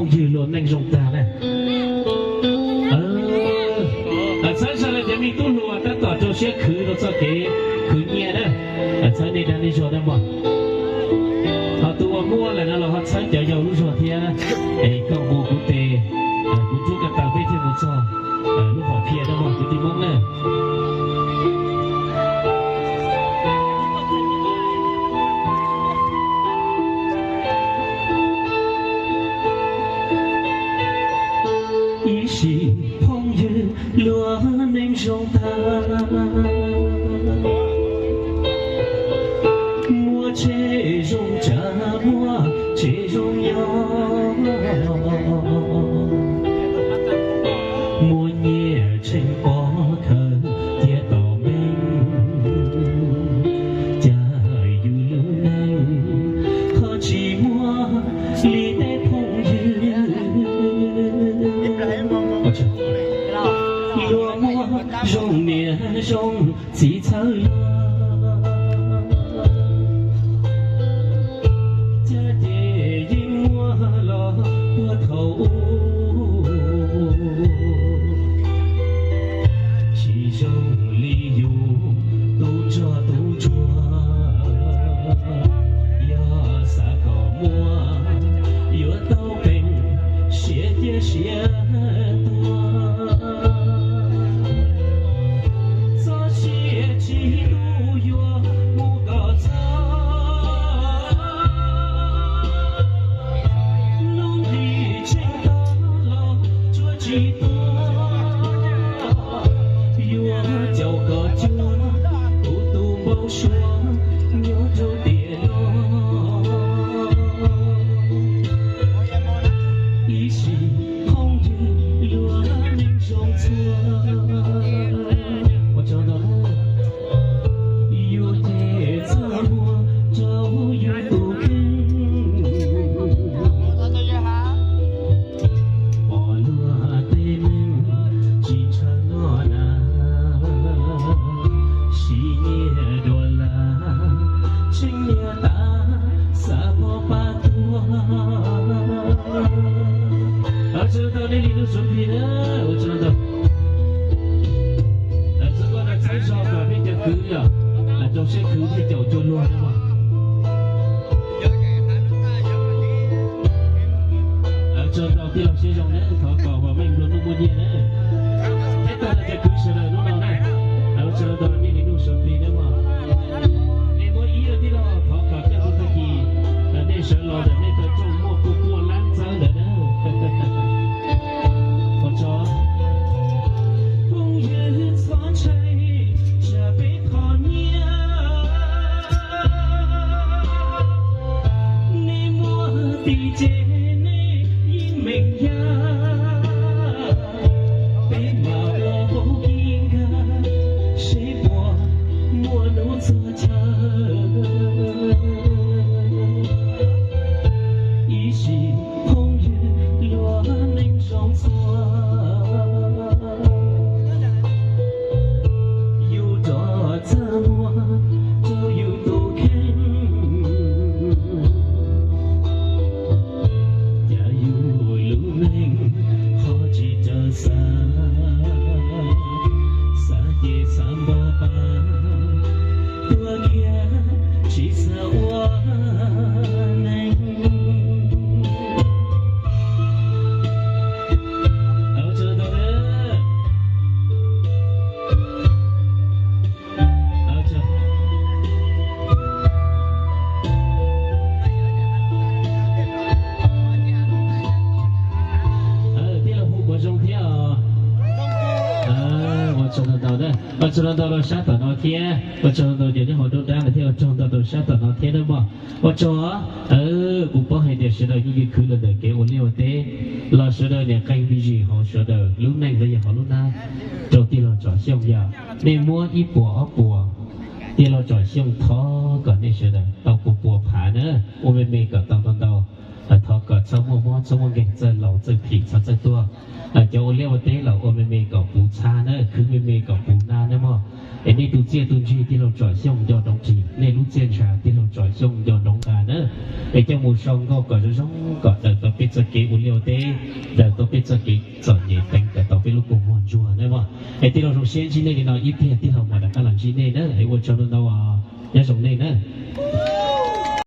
Ywg luag neej zoo tag na. Txhawb zog rau cov me tub hluas tab tom rau siab khwv rau txoj kev khwv nyiaj na. Txhawb nej dag nej zog na mog. Ho tus uas muaj lawm no los ho txhawb cov yau lub zog thiab. Es koj mus kuv tes, kuv rub ko taw peb thiaj mus txog lub hom phiaj na mog kwv tij Hmoob na. Ib sim phooj ywg luag neej zoo tag, muaj tsheb zoo tsav muaj tsheb zoo nyob, muaj nyiaj tseem pov khawv thiab tom meej, cas yus lub neej ho tsis muaj li tej phooj ywg. Luag muaj zoo niam zoo txiv txhawb luag, cas ces yeej muaj los puag thaum ub. Tsis zoo li yus tub ntsoj tub ntsuag, yog xav kom muaj yuav tau peem siav cia siav tuag. Txoj sia tsis tu yuav mus kom txog, lub ntuj tseem tag los tsuas tsis tuag. Yuav caum kom cuag kuv tus npau suav nyob rau tiam no. Ib sim phooj ywg luag neej zoo txhua, ua tsaug ntau. Yus ces txaj muag rau yus tus kheej, pom luag tej neeg tsis ntshaw noj na, siv nyiaj dua las tseem nyiaj tas xav pov pab tuag. Ua tsaug ntau nej li nug suav plig na, ua tsaug ntau. Txhawb zog kom peb cov kwv yom, rau siab khwv thiaj caum cuag luag na mog. Ua tsaug ntau tij laug Siab Zoo na, thov kom vam meej nplua nuj muaj nyiaj na. Thiab tag nrho cov kwv sawv daws hnub no na, ua tsaug ntau nej li nug suav plig na mog. Nej muab ib tij laug thov kom tej tug tag kis nej sawv los ntawm nej tau rooj muaj pua pua lab txawb ntawd na. Ua tsaug. Phooj ywg txhob ntshai, tsam peb qhov nyiaj, nej muaj tim ces nej yeej meem yag, peb mam los pauv kis nkag seb puas muaj hnub txog chaw. Ib sim phooj ywg luag neej zoo txhua, yus rov txaj muag rau yus tus kheej, cas yus lub neej ho tsis raws xav, xav ces xav npau pab, tuag kiag tsis xav ua neeg. Tij laug hu puas zoo thiab os? Ua tsaug ntau ntau na, ua tsaug ntau ntau rau sab tom no thiab, ua tsaug ntau cov nyob hauv nruab nrab no thiab, ua tsaug ntau rau sab tom no thiab na mog. Ua tsaug. Kuv paub hais tias sawv daws yeej khwv los ntawm kev ua liaj ua teb los sawv daws niam qee me ntsis hauv sawv daws lub neej los yog hauv lub hnab rau tij laug Tsom Xyooj yom. Nej muab ib puas ob puas, tij laug Tsom Xyooj thov kom nej sawv daws tau pua pua phav na, ua me me kom tau ntau ntau. Thov kom txhob muaj mob txhob muaj nkeeg, txawj laus txawj phim txhob txawj tuag. Cov ua liaj ua teb los ua me me kom puv txhab na, khwv me me kom puv nab na mog. Es nej tus txiaj tus ntsig tij laug Tsom Xyooj nco ntsoov ris, nej lub txiaj ntsha tij laug Tsom Xyooj nco ntsoov nqa na. Es coj mus sau nkauj kom zoo zoo kom daws tau peb txoj kev ua liaj ua teb, daws tau peb txoj kev txom nyem teev kom tau peb lub kua muag ntsuag na mog. Es tij laug zoo siab ntsib nej li no ib pliag tij laug mam rov qab los ntsib nej na. Es ua tsaug ntau ntau, nyob zoo nej na.